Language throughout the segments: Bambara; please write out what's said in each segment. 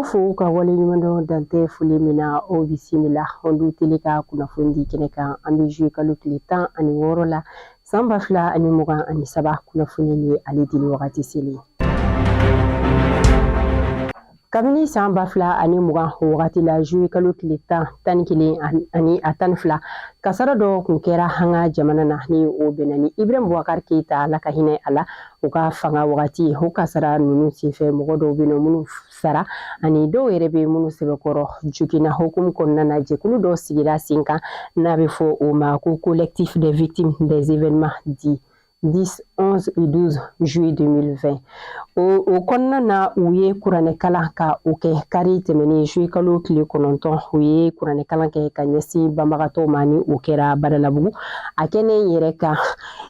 Aw fo ka waleɲuman dɔn dan tɛ foli min na. Aw bisimila Onde Télé ka kunnafoni di kɛnɛ kan. An bɛ juillet kalo tile 16 la, san 2023. Kunnafoni ni ale dili wagati selen. Kabini san 2020 o wagati la, juillet kalo tile 10, 11 ani a 12, kasara dɔ kun kɛra an ka jamana na, ni o bɛnna ni Ibrahim Boubacar Keita, Ala ka hinɛ a la, u ka fanga wagati. O kasara ninnu senfɛ, mɔgɔ dɔw bɛ yen minnu sara ani dɔw yɛrɛ bɛ minnu sɛbɛkɔrɔ joginna. Hukumu kɔnɔna na, jɛkulu dɔ sigira sen kan n'a bɛ fɔ o ma ko Collectif des victimes des événements du 10, 11 et 12 juillet 2020. O kɔnɔna na, u ye kuranɛkalan ka o kɛ kari tɛmɛnen, juillet kalo tile 9. U ye kuranɛkalan kɛ ka ɲɛsin banbagatɔw ma, ni o kɛra Badalabugu. A kɛnɛ yɛrɛ kan,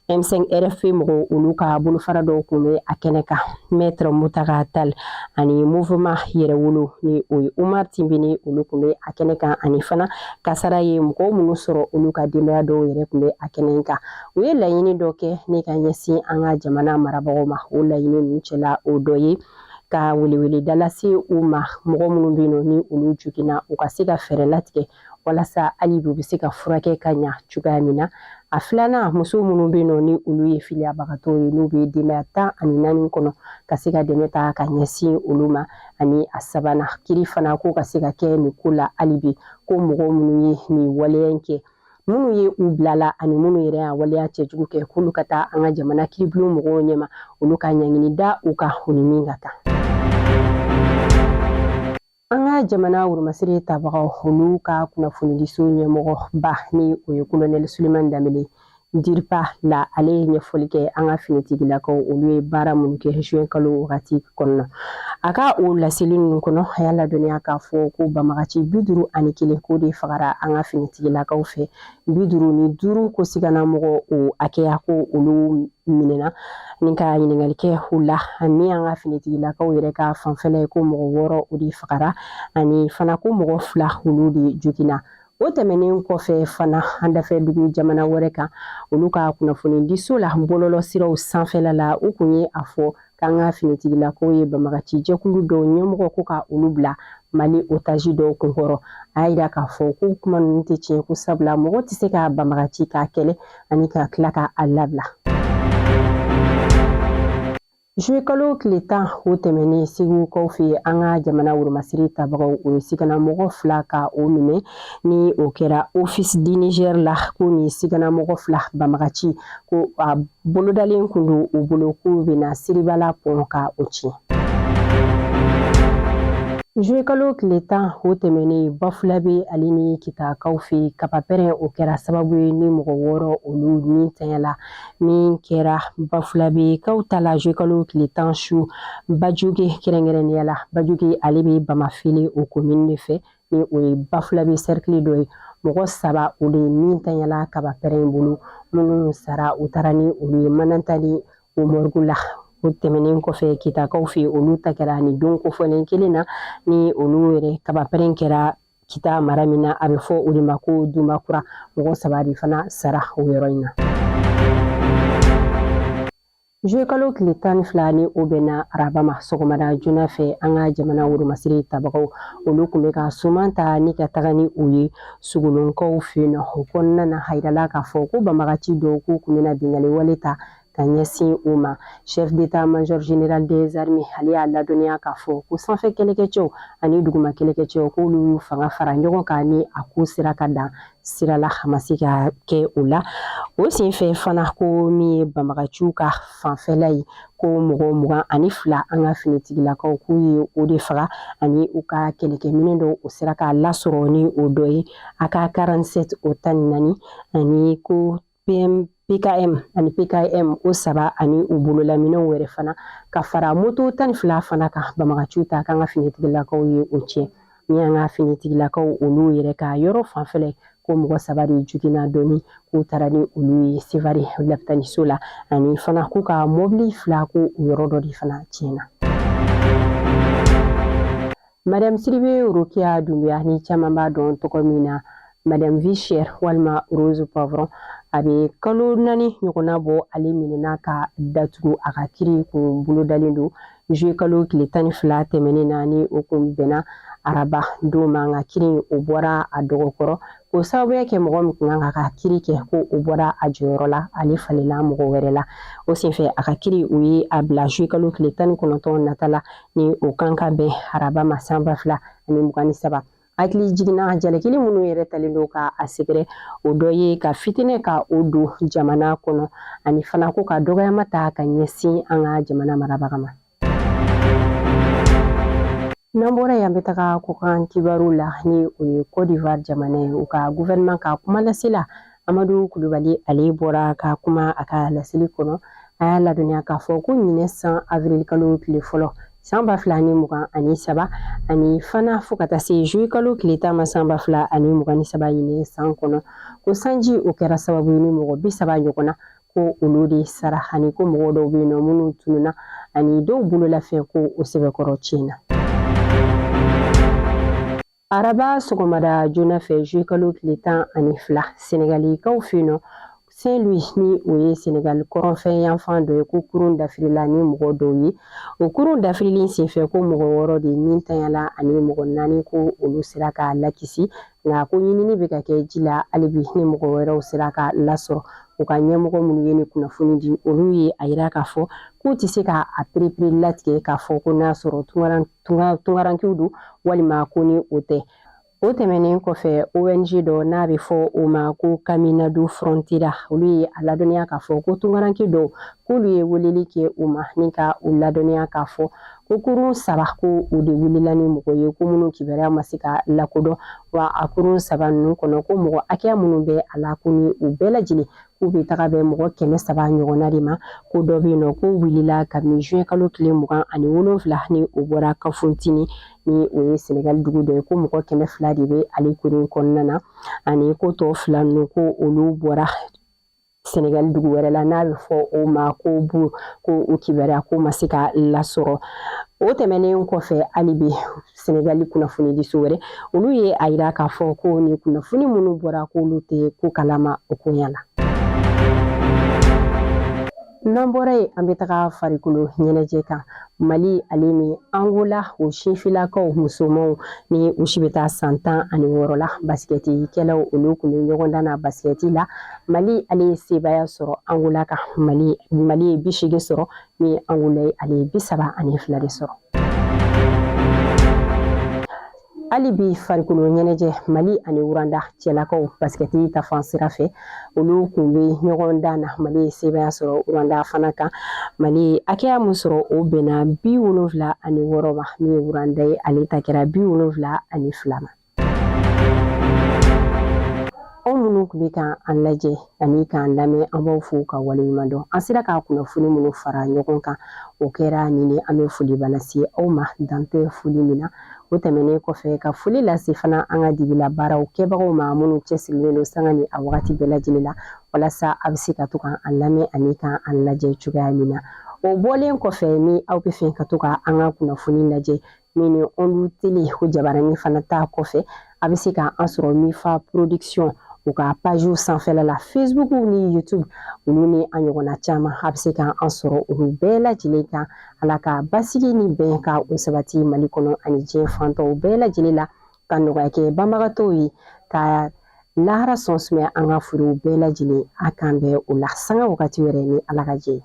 M5 RFP mɔgɔw, olu ka bolofara dɔw kun bɛ a kɛnɛ kan, Maître Mutaga Tall ani Mouvement Yɛrɛwolo, ni o ye Umar Timbine, olu kun bɛ a kɛnɛ kan, ani fana kasara ye mɔgɔw minnu sɔrɔ, olu ka denbaya dɔw yɛrɛ kun bɛ a kɛnɛ kan. U ye laɲini dɔ kɛ ne ka ɲɛsin an ka jamana marabagaw ma. O laɲini ninnu cɛla, o dɔ ye ka weleweleda lase u ma, mɔgɔ minnu bɛ yen nɔ ni olu joginna, u ka se ka fɛɛrɛ latigɛ walasa hali bi u bɛ se ka furakɛ ka ɲa cogoya min na. A filanan, muso minnu bɛ yen nɔ ni olu ye filiyabagatɔw ye, n'u bɛ denbaya 14 kɔnɔ, ka se ka dɛmɛ ta ka ɲɛsin olu ma. Ani a sabanan, kiri fana ko ka se ka kɛ nin ko la hali bi, ko mɔgɔ minnu ye nin waleya in kɛ, minnu ye u bilala ani minnu yɛrɛ y'a waleya cɛjugu kɛ, k'olu ka taa an ka jamana kiribulon mɔgɔw ɲɛma, olu ka ɲangini da u kan, u ni min ka kan. An ka jamana woromasiri tabagaw, olu ka kunnafonidiso ɲɛmɔgɔba, ni o ye Kolonɛli Sulemani Danbele, DIRPA la, ale ye ɲɛfɔli kɛ an ka finitigilakaw, olu ye baara minnu kɛ juin kalo wagati kɔnɔna. A ka o laseli ninnu kɔnɔ, a y'a ladɔnniya k'a fɔ ko banbagaci 51, k'o de fagara an ka finitigilakaw fɛ, 55 ko siganamɔgɔ o hakɛya ko olu minɛna, ni ka ɲininkali kɛ u la. Min an ka finitigilakaw yɛrɛ ka fanfɛla ye, ko mɔgɔ 6, o de fagara, ani fana ko mɔgɔ 2, olu de joginna. O tɛmɛnen kɔfɛ fana, an dafɛ dugu jamana wɛrɛ kan, olu ka kunnafonidiso la, bɔlɔlɔ siraw sanfɛla la, u kun ye a fɔ k'an ka finitigilakaw ye banbagaci jɛkulu dɔw ɲɛmɔgɔ ko ka olu bila Mali otage dɔw kunkɔrɔ. A y'a yira k'a fɔ ko kuma ninnu tɛ tiɲɛ, ko sabula mɔgɔ tɛ se ka banbagaci k'a kɛlɛ ani ka tila ka a labila. Juillet kalo tile 10 o tɛmɛnen, Segukaw fɛ, an ka jamana woromasiri tabagaw, o ye siganamɔgɔ 2 ka o minɛ, ni o kɛra Office du Niger la, ko ni siganamɔgɔ 2 banbagaci ko a bolodalen kun don u bolo, k'u bɛna Siribala pont ka o tiɲɛ. Juillet kalo tile 10 o tɛmɛnen, Bafulabe ale ni Kitakaw fɛ, kabapɛrɛn o kɛra sababu ye ni mɔgɔ 6, olu ni tanyala. Min kɛra Bafulabekaw ta la, juillet kalo tile 10 su, Bajoge kɛrɛnkɛrɛnnenya la, Bajoge ale bɛ Bamafele o commune de fɛ, ni o ye Bafulabe cercle dɔ ye, mɔgɔ 3, o de ni tanyala kabapɛrɛn bolo. Minnu sara, u taara ni olu ye Manantali o morgue la. O tɛmɛnen kɔfɛ, Kitakaw fɛ, olu ta kɛra ni don kofɔlen kelen na, ni olu yɛrɛ kabapɛrɛn kɛra Kita mara min na, a bɛ fɔ o de ma ko Dumakura, mɔgɔ 3 de fana sara o yɔrɔ in na. Juillet kalo tile 12, ni o bɛnna araba ma, sɔgɔmada joona fɛ, an ka jamana woromasiri tabagaw, olu tun bɛ ka suman ta ni ka taga ni o ye Sogolonkaw fɛ yen nɔ. O kɔnɔna na, a yirala k'a fɔ ko banbagaci dɔw k'u tun bɛna binkanni wale ta ka ɲɛsin u ma. Chef d'état-major général des armées, ale y'a ladɔnniya k'a fɔ ko sanfɛ kɛlɛkɛcɛw ani duguma kɛlɛkɛcɛw, k'olu y'u fanga fara ɲɔgɔn kan, ni a ko sera ka dan sira la, a ma se ka kɛ o la. O senfɛ fana, ko min ye banbagaciw ka fanfɛla ye, ko mɔgɔ 22, an ka finitigilakaw k'u ye o de faga, ani u ka kɛlɛkɛminɛ dɔw, o sera k'a lasɔrɔ, ni o dɔ ye AK 47 o 14, ani ko PM, PKM ani PKM o 3, ani u bololaminɛw wɛrɛ fana, ka fara moto 12 fana kan. Banbagaciw ta k'an ka finitigilakaw ye o tiɲɛ. Ni an ka finitigilakaw, olu yɛrɛ ka yɔrɔ fanfɛla, ko mɔgɔ 3 de joginna dɔɔni, k'u taara ni olu ye Sevare lapitaniso la, ani fana k'u ka mɔbili 2, ko o yɔrɔ dɔ de fana tiɲɛna. Madame Sidibe Rokiya Dunbiya, ni caman b'a dɔn tɔgɔ min na Madame Vie Chère walima Rose Poivron, a bɛ kalo 4 ɲɔgɔnna bɔ, ale minɛna ka datugu. A ka kiri kun bolodalen don. juillet kalo tile 12 tɛmɛnen na, ni o kun bɛnna araba don ma. Nka kiri o bɔra a dɔgɔkɔrɔ k'o sababuya kɛ mɔgɔ min kun kan ka kiri kɛ, ko o bɔra a jɔyɔrɔ la, ale falenna mɔgɔ wɛrɛ la. O senfɛ, a ka kiri u ye a bila juillet kalo tile 19 nata la, ni o kan ka bɛn araba ma san 2023. Hakili jiginna, jalakili minnu yɛrɛ talen don ka a sɛgɛrɛ, o dɔ ye ka fitinɛ ka o don jamana kɔnɔ, ani fana ko ka dɔgɔyama ta ka ɲɛsin an ka jamana marabaga ma. N'an bɔra yan, an bɛ taga kɔkan kibaru la, ni o ye Côte d'Ivoire jamana ye. U ka gouvernement ka kuma lasela Amadu Kulubali, ale bɔra ka kuma a ka laseli kɔnɔ. A y'a ladɔnniya k'a fɔ ko ɲinɛ san avril kalo tile fɔlɔ san 2023, ani fana fo ka taa se juillet kalo tile 10 ma san 2023 ɲinɛ san kɔnɔ, ko sanji o kɛra sababu ye ni mɔgɔ 30 ɲɔgɔn na ko olu de sara, ani ko mɔgɔ dɔw bɛ yen nɔ minnu tununna, ani dɔw bololafɛn ko o sɛbɛkɔrɔ tiɲɛna. Araba sɔgɔmada joona fɛ, juillet kalo tile 12, Senegalikaw fɛ yen nɔ, Saint-Louis, ni o ye Senegal kɔrɔnfɛ yanfan dɔ ye, ko kurun dafirila ni mɔgɔ dɔw ye. O kurun dafirili senfɛ, ko mɔgɔ wɔɔrɔ de ni tanyala, ani mɔgɔ naani ko olu sera ka lakisi. Nka ko ɲinini bɛ ka kɛ ji la halibi ni mɔgɔ wɛrɛw sera ka lasɔrɔ. U ka ɲɛmɔgɔ minnu ye nin kunnafoni di, olu ye a yira k'a fɔ k'u tɛ se ka a perepere latigɛ k'a fɔ ko n'a sɔrɔ tungarankew don walima ko ni o tɛ. O tɛmɛnen kɔfɛ, ONG dɔ n'a bɛ fɔ o ma ko Caminando Frontera, olu ye a ladɔnniya k'a fɔ ko tungaranke dɔw k'olu ye weleli kɛ u ma ni ka u ladɔnniya k'a fɔ ko kurun saba ko o de wulila ni mɔgɔ ye, ko minnu kibaruya ma se ka lakodɔn. Wa a kurun saba ninnu kɔnɔ, ko mɔgɔ hakɛya minnu bɛ a la, ko ni u bɛɛ lajɛlen k'u bɛ taga bɛn mɔgɔ 300 ɲɔgɔnna de ma. Ko dɔ bɛ yen nɔ ko wulila kabini juin kalo tile 27, ni o bɔra Kafountine, ni o ye Senegal dugu dɔ ye, ko mɔgɔ 200 de bɛ ale kurun kɔnɔna na, ani ko tɔ fila ninnu ko olu bɔra Senegal dugu wɛrɛ la n'a bɛ fɔ o ma ko Mbour, ko o kibaruya ko ma se ka lasɔrɔ. O tɛmɛnen kɔfɛ, hali bi Senegali kunnafonidiso wɛrɛ, olu ye a yira k'a fɔ ko nin kunnafoni minnu bɔra, k'olu tɛ ko kalama o koɲa la. N'an bɔra yen, an bɛ taga farikolo ɲɛnajɛ kan. Mali ale ni Angola, o sinfilakaw musomanw ni u si bɛ taa san 16 la, basikɛtikɛlaw, olu tun bɛ ɲɔgɔn dan na basikɛti la. Mali ale ye sebaaya sɔrɔ Angola kan. Mali ye 80 sɔrɔ, ni Angola ye ale ye 32 de sɔrɔ. Hali bi farikolo ɲɛnajɛ, Mali ani Rwanda cɛlakaw basikɛti ta fan sira fɛ, olu kun bɛ ɲɔgɔn dan na. Mali ye sebaaya sɔrɔ Rwanda fana kan. Mali ye hakɛya min sɔrɔ, o bɛnna 76 ma, min ye Rwanda ye, ale ta kɛra 72 ma. Aw minnu tun bɛ k'an lajɛ ani k'an lamɛn, an b'aw fo ka waleɲuman dɔn. An sera ka kunnafoni minnu fara ɲɔgɔn kan, o kɛra nin ye. An bɛ foliba lase aw ma, dan tɛ foli min na. O tɛmɛnen kɔfɛ, ka foli lase fana an ka dibila baaraw kɛbagaw ma, minnu cɛsirilen don sanga ni a wagati bɛɛ lajɛlen la walasa a bɛ se ka to k'an lamɛn ani k'an lajɛ cogoya min na. O bɔlen kɔfɛ, ni aw bɛ fɛ ka to ka an ka kunnafoni lajɛ min ni Ondu Tele o jabaranin fana ta kɔfɛ, a bɛ se ka an sɔrɔ Mifa Production u ka pagew sanfɛla la, Facebook ni YouTube, olu ni a ɲɔgɔnna caman, a bɛ se ka an sɔrɔ olu bɛɛ lajɛlen kan. Ala ka basigi ni bɛn ka o sabati Mali kɔnɔ ani diɲɛ fantɔw bɛɛ lajɛlen la, ka nɔgɔya kɛ banbagatɔw ye, ka lahara sɔn sumaya an ka furuw bɛɛ lajɛlen. A k'an bɛn o la sanga wagati wɛrɛ ni Ala ka jɛ ye.